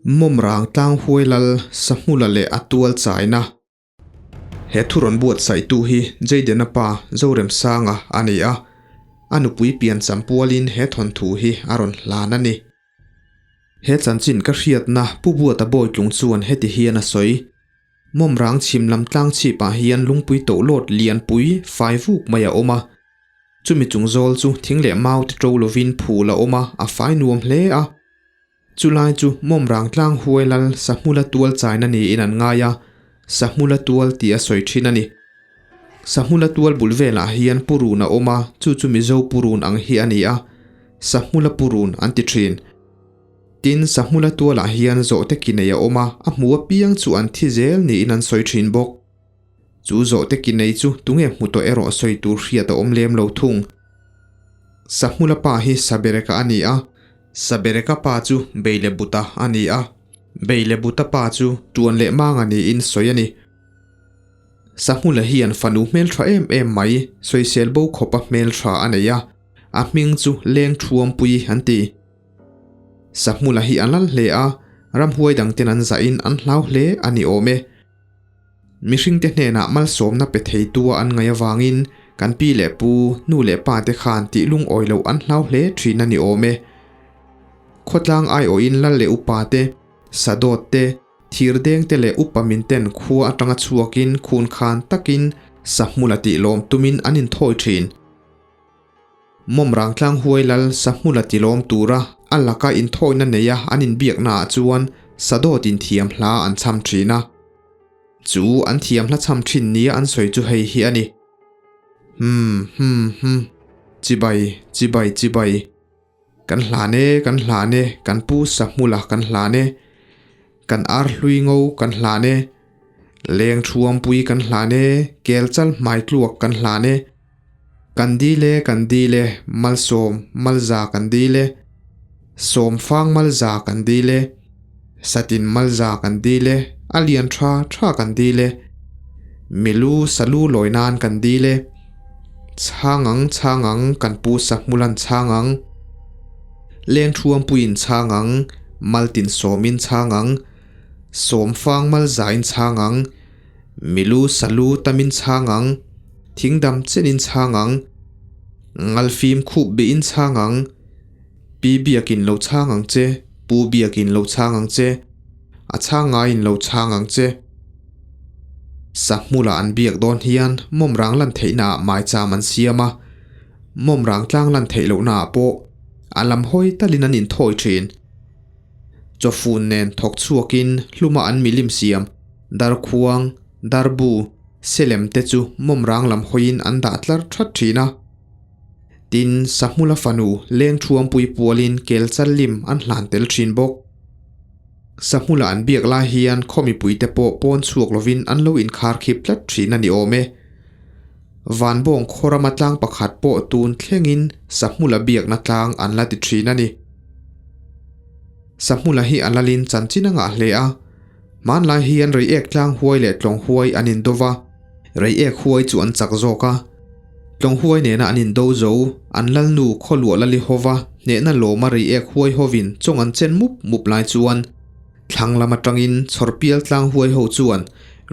Mawmrang tlang huai lal Sahmula leh a tual chaina. He thu rawn buatsaihtu hi Jayden-a pa Zoremsanga a ni a, a nupui piancham pualin he thawnthu hi a rawn hlan a ni. He chanchin ka hriatna Pu Buata Bawitlung chuan heti hian a sawi, Mawmrang chhim lam tlang chhipah hian lungpui tohlawt lianpui fai vuk mai a awm a, chumi chung zawl chu thing leh mau te to lovin phul a awm a, a fai nuam hle a. Chulai chu Mawmrang tlang huai lal Sahmula tual chaina niin an ngai a, Sahmula tual tih a sawi thin a ni. Sahmula tual bul velah hian Purun a awm a, chu chu Mizo Purun ang hi a ni a, Sahmula Purun an ti thin. Tin, Sahmula tualah hian zawhte ki nei a awm a, a hmu apiang chu an thi zel niin an sawi thin bawk. Chu zawhte ki nei chu tunge hmu tawh erawh sawi tur hriat a awm lem lo thung. Sahmula pa hi Sabereka a ni a, Sabereka pa chu Beilebuta a ni a, Beilebuta pa chu Tuan leh Manga niin sawi a ni. Sahmula hian fanu hmeltha em em mai, sawisel bo khawpa hmeltha a nei a, a hming chu Leng Thuampui an ti. Sahmula hi a lal hle a, ramhuai dangten an zahin an hlau hle a ni awm e. Mihringte hnenah malsawmna pe theitua an ngaih avangin kan pi leh pu, nu leh pa te khan tih lungawi loh an hlau hle thin a ni awm e. Khawtlang aiawhin lal leh upa te, sadawt te, thirdeng te leh upa min ten khua atanga chhuakin khun khan takin sahmula tih lawm tumin an inthawi thin. Mawmrang tlang huai lal Sahmula tilawm tura a laka inthawina neia an inbiaknaah chuan Sadawt in thiam hla an chham thin a. Chu an thiam hla chham thin nia an sawi chu hei hi a ni. Hum hum hum Chibai chibai chibai Kan hlan e kan hlan e kan pu Sahmula kan hlan e Kan ar hlui ngo kan hlan e Leng thuampui kan hlan e Kel chal hmai tluak kan hlan e. Kan dil e, kan dil e, malsawm, malza kan dil e. Sawmfang malza kan dil e, satin malza kan dil e, a lian tha tha kan dil e. Milu salu lawi nan kan dil e. Chhang ang, chhang ang, kan pu sahmulan chhang ang. Lengthuampuiin chhang ang, maltin sawmin chhang ang. Sawmfang malzain chhang ang. Milu salu tamin chhang ang, thingdam chenin chhang ang, ngalfim khup bihin chhang ang, Pi biakin lo chhang ang che, Pu biakin lo chhang ang che, a chhang ngaiin lo chhang ang che. Sahmula an biak dawn hian mawmrang lan theihnaah maicham an siam a, mawmrang tlang lan theih lohnaah pawh a lam hawi talin an inthawi thin. Chawfun nen thawk chhuakin hluma an milim siam. Darkhuang, darbu, selem te chu mawmrang lam hawiin an dah tlar that thin a. Tin, Sahmula fanu leng thuampui pualin kel chal lim an hlan tel thin bawk. Sahmula an biak lai hian khaw mipuite pawh pawn chhuak lovin an lo inkhar khip tlat thin a ni awm e. Vanbawng khaw rama tlang pakhat pawh tun thlengin Sahmula biakna tlang an la ti thin a ni. Sahmula hi a lalin chanchin a ngah hle a. Hmanlai hian Reiek tlang huai leh tlawng huai an indo va, Reiek huai chu an chak zawk a. Tlawng huai nena an indo zo, an lalnu khawluah lali hova hnehna lawma Reiek huai hovin chawng an chen mup mup lai chuan thlang lam atangin Chhawrpial tlang huai ho chuan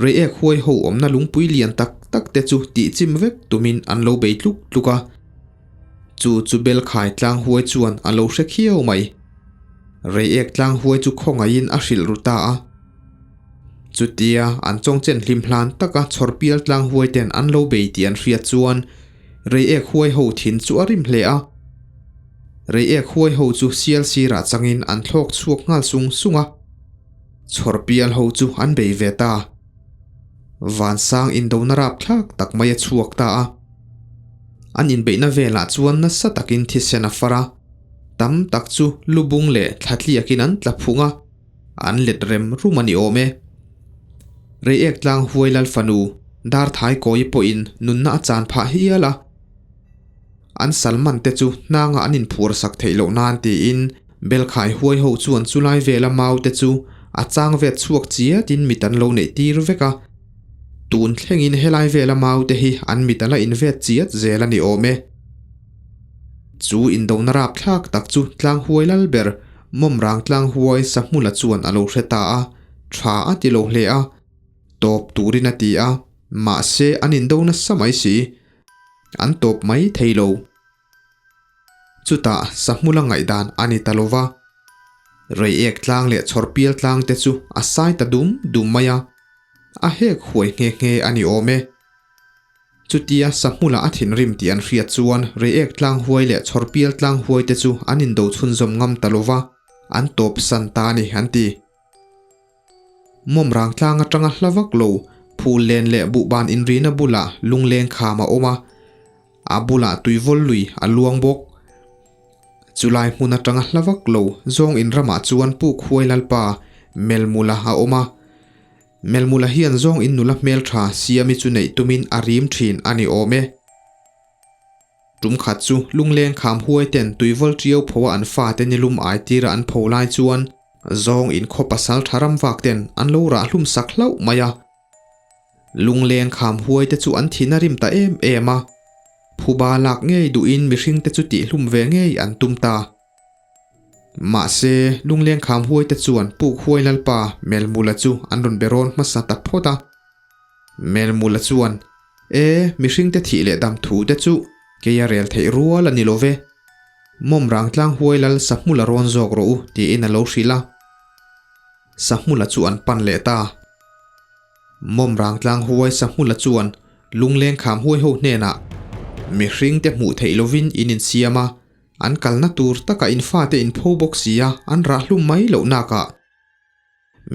Reiek huai ho awmna lungpui lian tak tak te chu tihchim vek tumin an lo bei tluk tluk a. Chu chu Belkhai tlang huai chuan a lo hre khiau mai. Reiek tlang huai chu khawngaihin a hrilh ru ta a. Chutia an chawngchen hlim hlan taka chhawrpial tlang huai ten an lo bei tih an hriat chuan Reiek huai ho thin chu a rim hle a. Reiek huai ho chu sial sirah changin an thlawk chhuak nghal sung sung a. Chhawrpial ho chu an bei ve ta. Vansang indona rapthlak tak mai a chhuak ta a. An inbeihna velah chuan nasa takin thisen a far a, tam tak chu lubung leh thlatliakin an tla phung a, an let rem rum a ni awm e. Reiek tlang huai lal fanu Darthai kawi pawhin nunna a chan phah hial a, an salman te chu hnanga an inphuar sak theih loh nan tiin Belkhai huai ho chuan chulai vela mau te chu a chang vet chhuak chiatin mit an lo neih tir vek a. Tun thlengin helai vela mau te hi an mit a la invet chiat zel a ni awm e. Chu indona rapthlak tak chu tlang huai lal ber Mawmrang tlang huai Sahmula chuan a lo hre ta a, tha a ti lo hle a, tawp turin a ti a, mahse an indo nasa mai si, an tawp mai thei lo. Chutah Sahmula ngaihdan a ni ta lo va, Reiek tlang leh Chhawrpial tlang te chu a sai ta dum dum mai a, a hek huai nghe nghe a ni awm e. Chutia Sahmula a thinrim tih an hriat chuan Reiek tlang huai leh Chhawrpial tlang huai te chu an indo chhunzawm ngam ta lo va, an tawp san ta a ni an ti. Mawmrang tlang atanga hla vak lo, phul len leh buhban inrina bulah lungleng kham a awm a, a bulah tuivawl lui a luang bawk. Chulai hmun atanga hla vak lo zawng inramah chuan Puk Huai Lalpa Melmula a awm a. Melmula hian zawng in nula hmeltha Siami chu neih tumin a rim thin a ni awm e. Tum khat chu lungleng kham huai ten tuivawl tiau pho a an fate nilum ai tira an pho lai chuan zawng in khaw pasal tha ram vak ten an lo rah hlum sak hlauh mai a. Lungleng kham huai te chu an thin a rim ta em em a. Phuba lak ngei duhin mihring te chu tih hlum ve ngei an tum ta. Mahse, lungleng kham huai te chuan puk huai lalpa Melmula chu an rawn be rawn hmasa ta phawt a. Melmula chuan, E, mihringte thih leh dam thu te chu kei a rel theih rual a ni lo ve. Mawmrang tlang huai lal Sahmula rawn zawk rawh u, tiin a lo hrilh a. Sahmula chu an pan leh ta. Mawmrang tlang huai Sahmula chuan lungleng kham huai ho hnenah, Mihringte hmuh theih lovin in insiam a, an kalna tur takah in fate in pho bawk si a, an rah hlum mai loh nakah.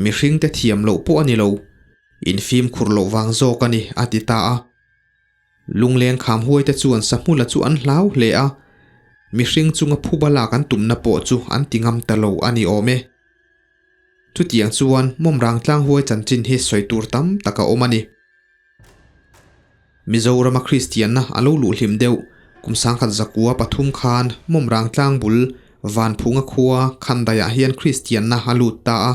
Mihringte thiam loh pawh a ni lo, infimkhur loh vang zawk a ni, a ti ta a. Lungleng kham huaite chuan Sahmula chu an hlau hle a, mihring chunga phuba lak an tumna pawh chu an ti ngam ta lo a ni awm e. Chutiang chuan Mawmrang tlang huai chanchin hi sawi tur tam tak a awm a ni. Mizorama Kristianna a lo luh hlim deuh kum 1903 khan Mawmrang tlang bul Vanphunga khua Khandaiah hian Kristianna a lut ta a.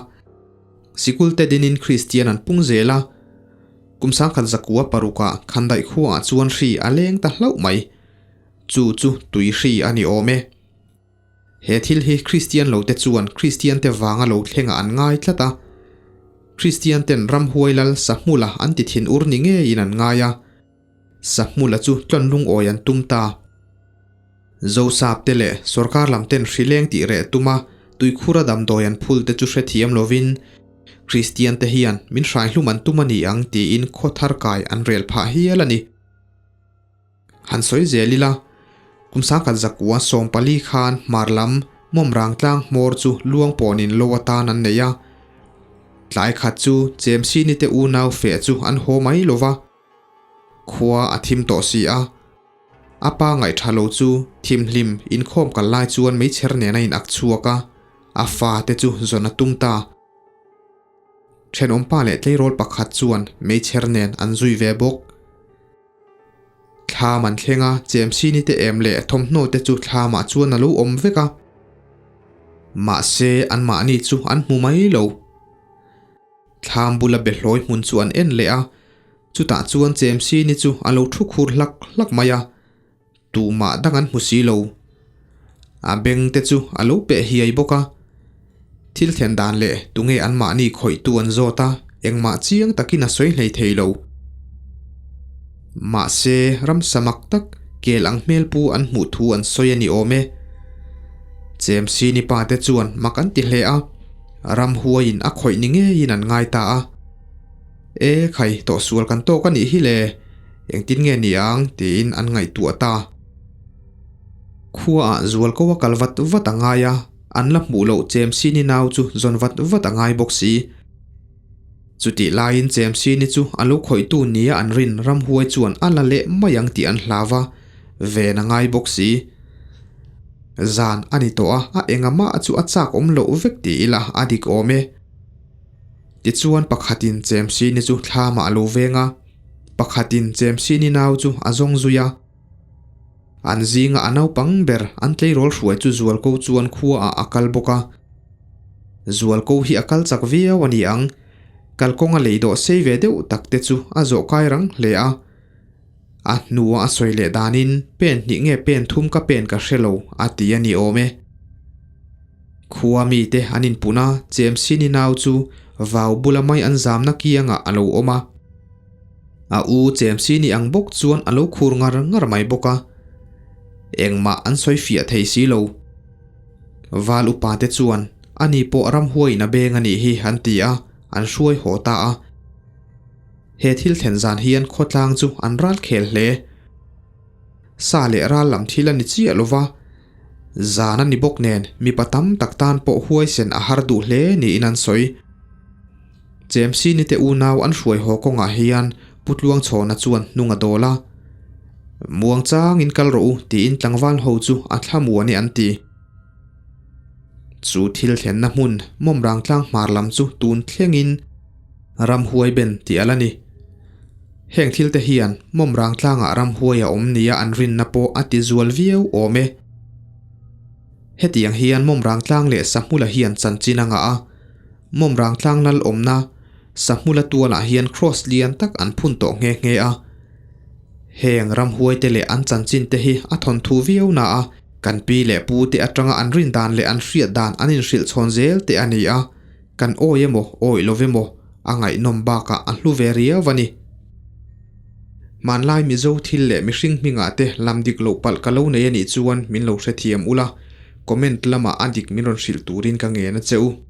Sikul te dinin Kristian an pung zel a. Kum 1906 ah Khandaih khuaah chuan hri a leng ta hlauh mai. Chu chu tui hri a ni awm e. He thil hi Kristian lote chuan Kristiante vanga lo thlengah an ngai tlat a. Kristianten ramhuai lal Sahmula an ti thin ur ni ngeiin an ngai a. Sahmula chu tlawn lungawi an tum ta. Zosapte leh sorkar lamten hrileng tih reh tuma tuikhura damdawi an phul te chu hrethiam lovin Kristiante hian min hraihlum an tum a ni ang tiin khaw thar kai an rel phah hial a ni. Han sawi zel ila, kum 1914 khan hmar lam Mawmrang tlang hmawr chu luang pawnin lo atan an nei a. Tlai khat chu Chemsini te unau feh chu an haw mai lo va, khua a thim tawh si a. A pa ngaihtha lo chu thimhlim inkhawm kal lai chuan meichher nen a in ak chhuak a, a fa te chu zawn a tum ta. Thenawmpa leh tleirawl pakhat chuan meichher nen an zui ve bawk. Thlam an thleng a, Chemsini te em leh thawmhnaw te chu thlamah chuan a lo awm vek a. Mahse, anmahni chu an hmu mai lo. Thlam bula behlawi hmun chu an en leh a, chutah chuan Chemsini chu a lo thu khur hlak hlak mai a, tumah dang an hmu si lo. A beng te chu a lo peh hiai bawk a. Thil thlen dan leh tunge anmahni khawihtu an zawt a, engmah chiang takin a sawi hlei thei lo. Mahse, ramsa mak tak kel ang hmel pu an hmuh thu an sawi a ni awm e. Chemsini pa te chuan mak an ti hle a, ramhuaiin a khawih ni ngeiin an ngai ta a. E khai, tawhsual kan tawk a nih hi le, engtin nge ni ang tiin an ngaihtuah ta. Khuaah zualko a kal vat vat a ngai a. An la hmuh loh Chemsini nau chu zawn vat vat a ngai bawk si. Chutih laiin Chemsini chu a lo khawihtu nia an rin ramhuai chuan a la leh mai ang tih an hlau a, ven a ngai bawk si. Zan a ni tawh a, a enga mah chu a chak awm loh vek ti ila a dik awm e. Tichuan pakhatin Chemsini chu thlamah a lo veng a, pakhatin Chemsini nau chu a zawng zui a. An zinga a naupang ber an tleirawl hruai chu Zualko chuan khuaah a kal bawk a. Zualko hi a kal chak viau a ni ang, kalkawnga lei dawh sei ve deuh tak te chu a zawh kai rang hle a. A hnua a sawi leh danin pen hnih nge pen thum ka pen ka hre lo a ti a ni awm e. Khua mite an inpun a, Chemsini nau chu vau bula mai an zamna kiangah a lo awm a. A u Chemsini ang bawk chuan a lo khur ngar ngar mai bawk a. Engmah an sawi fiah thei si lo. Val upa te chuan ani pawh ramhuaiin a beng a nih hi an ti a, an hruai haw ta a. He thil thlen zan hian khawtlang chu an ral khel hle. Sa leh ral lam thil a ni chiah lo va, zan a ni bawk nen mipa tam tak tan pawh huaisen a har duh hle niin an sawi. Chemsini te unau an hruai haw kawngah hian Pu Tluangchhawna chuan hnung a dawl a, Muang changin kal rawh u tiin tlangval ho chu a thlamuan e an ti. Chu thil thlenna hmun Mawmrang tlang hmar lam chu tun thlengin ramhuai ben tih a la ni. Heng thil te hian Mawmrang tlangah ramhuai a awm nia an rinna pawh a ti zual viau awm e. Hetiang hian Mawmrang tlang leh Sahmula hian chanchin a ngah a, Mawmrang tlang lal awmna Sahmula tualah hian kraws lian tak an phun tawh nghe nghe a. Heng ramhuai te leh an chanchin te hi a thawnthu viau na a, kan pi leh pu te atanga an rin dan leh an hriat dan an inhrilh chhawn zel te a ni a, kan awi emaw awi lo emaw a ngaihnawm bakah a hlu ve riau a ni. Hmanlai Mizo thil leh mihring hmingah te lam dik loh palh ka lo nei a nih chuan min lo hrethiam ula, comment lamah a dik min rawn hrilh turin ka ngen a che u.